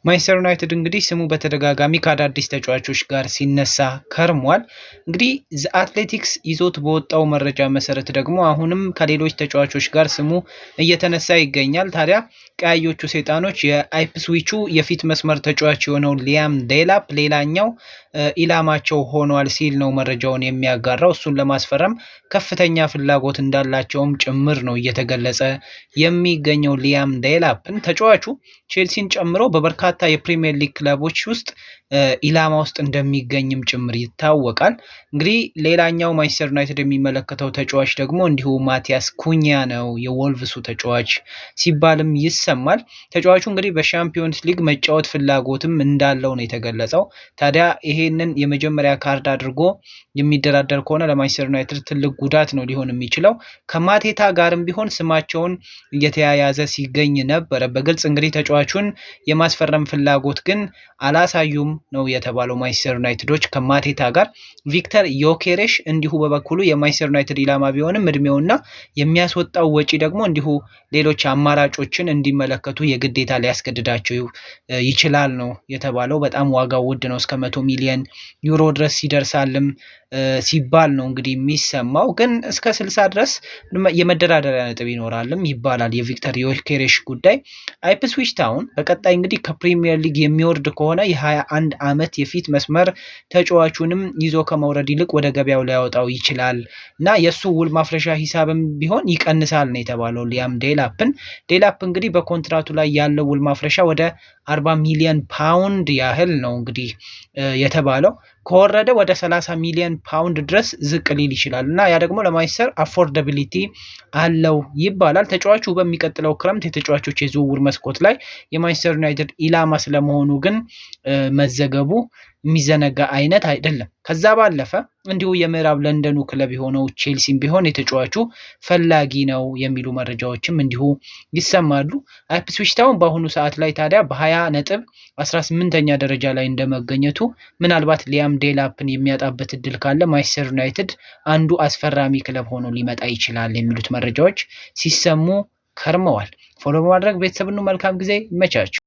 ማንቸስተር ዩናይትድ እንግዲህ ስሙ በተደጋጋሚ ከአዳዲስ ተጫዋቾች ጋር ሲነሳ ከርሟል። እንግዲህ ዘ አትሌቲክስ ይዞት በወጣው መረጃ መሰረት ደግሞ አሁንም ከሌሎች ተጫዋቾች ጋር ስሙ እየተነሳ ይገኛል። ታዲያ ቀያዮቹ ሰይጣኖች የኢፕስዊቹ የፊት መስመር ተጫዋች የሆነው ሊያም ዴላፕ ሌላኛው ኢላማቸው ሆኗል ሲል ነው መረጃውን የሚያጋራው። እሱን ለማስፈረም ከፍተኛ ፍላጎት እንዳላቸውም ጭምር ነው እየተገለጸ የሚገኘው። ሊያም ዴላፕን ተጫዋቹ ቼልሲን ጨምሮ በበርካታ የፕሪሚየር ሊግ ክለቦች ውስጥ ኢላማ ውስጥ እንደሚገኝም ጭምር ይታወቃል። እንግዲህ ሌላኛው ማንቸስተር ዩናይትድ የሚመለከተው ተጫዋች ደግሞ እንዲሁ ማቲያስ ኩኛ ነው፣ የወልቭሱ ተጫዋች ሲባልም ይሰማል። ተጫዋቹ እንግዲህ በሻምፒዮንስ ሊግ መጫወት ፍላጎትም እንዳለው ነው የተገለጸው። ታዲያ ይሄንን የመጀመሪያ ካርድ አድርጎ የሚደራደር ከሆነ ለማንቸስተር ዩናይትድ ትልቅ ጉዳት ነው ሊሆን የሚችለው። ከማቴታ ጋርም ቢሆን ስማቸውን እየተያያዘ ሲገኝ ነበረ። በግልጽ እንግዲህ ተጫዋቹን የማስፈረም ፍላጎት ግን አላሳዩም ነው የተባለው ማንቸስተር ዩናይትዶች ከማቴታ ጋር። ቪክተር ዮኬሬሽ እንዲሁ በበኩሉ የማንቸስተር ዩናይትድ ኢላማ ቢሆንም እድሜውና የሚያስወጣው ወጪ ደግሞ እንዲሁ ሌሎች አማራጮችን እንዲመለከቱ የግዴታ ሊያስገድዳቸው ይችላል ነው የተባለው። በጣም ዋጋው ውድ ነው፣ እስከ 100 ሚሊየን ዩሮ ድረስ ይደርሳልም ሲባል ነው እንግዲህ የሚሰማው። ግን እስከ 60 ድረስ የመደራደሪያ ነጥብ ይኖራልም ይባላል የቪክተር ዮኬሬሽ ጉዳይ። ኢፕስዊች ታውን በቀጣይ እንግዲህ ከፕሪሚየር ሊግ የሚወርድ ከሆነ የ21 ዓመት የፊት መስመር ተጫዋቹንም ይዞ ከመውረድ ይልቅ ወደ ገበያው ሊያወጣው ይችላል እና የእሱ ውል ማፍረሻ ሂሳብም ቢሆን ይቀንሳል ነው የተባለው። ሊያም ዴላፕን ዴላፕ እንግዲህ በኮንትራቱ ላይ ያለው ውል ማፍረሻ ወደ 40 ሚሊዮን ፓውንድ ያህል ነው እንግዲህ የተባለው። ከወረደ ወደ 30 ሚሊዮን ፓውንድ ድረስ ዝቅ ሊል ይችላል እና ያ ደግሞ ለማንቸስተር affordability አለው ይባላል። ተጫዋቹ በሚቀጥለው ክረምት የተጫዋቾች የዝውውር መስኮት ላይ የማንቸስተር ዩናይትድ ኢላማ ስለመሆኑ ግን መዘገቡ የሚዘነጋ አይነት አይደለም። ከዛ ባለፈ እንዲሁ የምዕራብ ለንደኑ ክለብ የሆነው ቼልሲም ቢሆን የተጫዋቹ ፈላጊ ነው የሚሉ መረጃዎችም እንዲሁ ይሰማሉ። ኢፕስዊች ታውን በአሁኑ ሰዓት ላይ ታዲያ በ20 ነጥብ 18ኛ ደረጃ ላይ እንደመገኘቱ ምናልባት ሊያም ዴላፕን የሚያጣበት እድል ካለ ማንቸስተር ዩናይትድ አንዱ አስፈራሚ ክለብ ሆኖ ሊመጣ ይችላል የሚሉት መረጃዎች ሲሰሙ ከርመዋል። Follow በማድረግ ቤተሰብኑ መልካም ጊዜ ይመቻችሁ።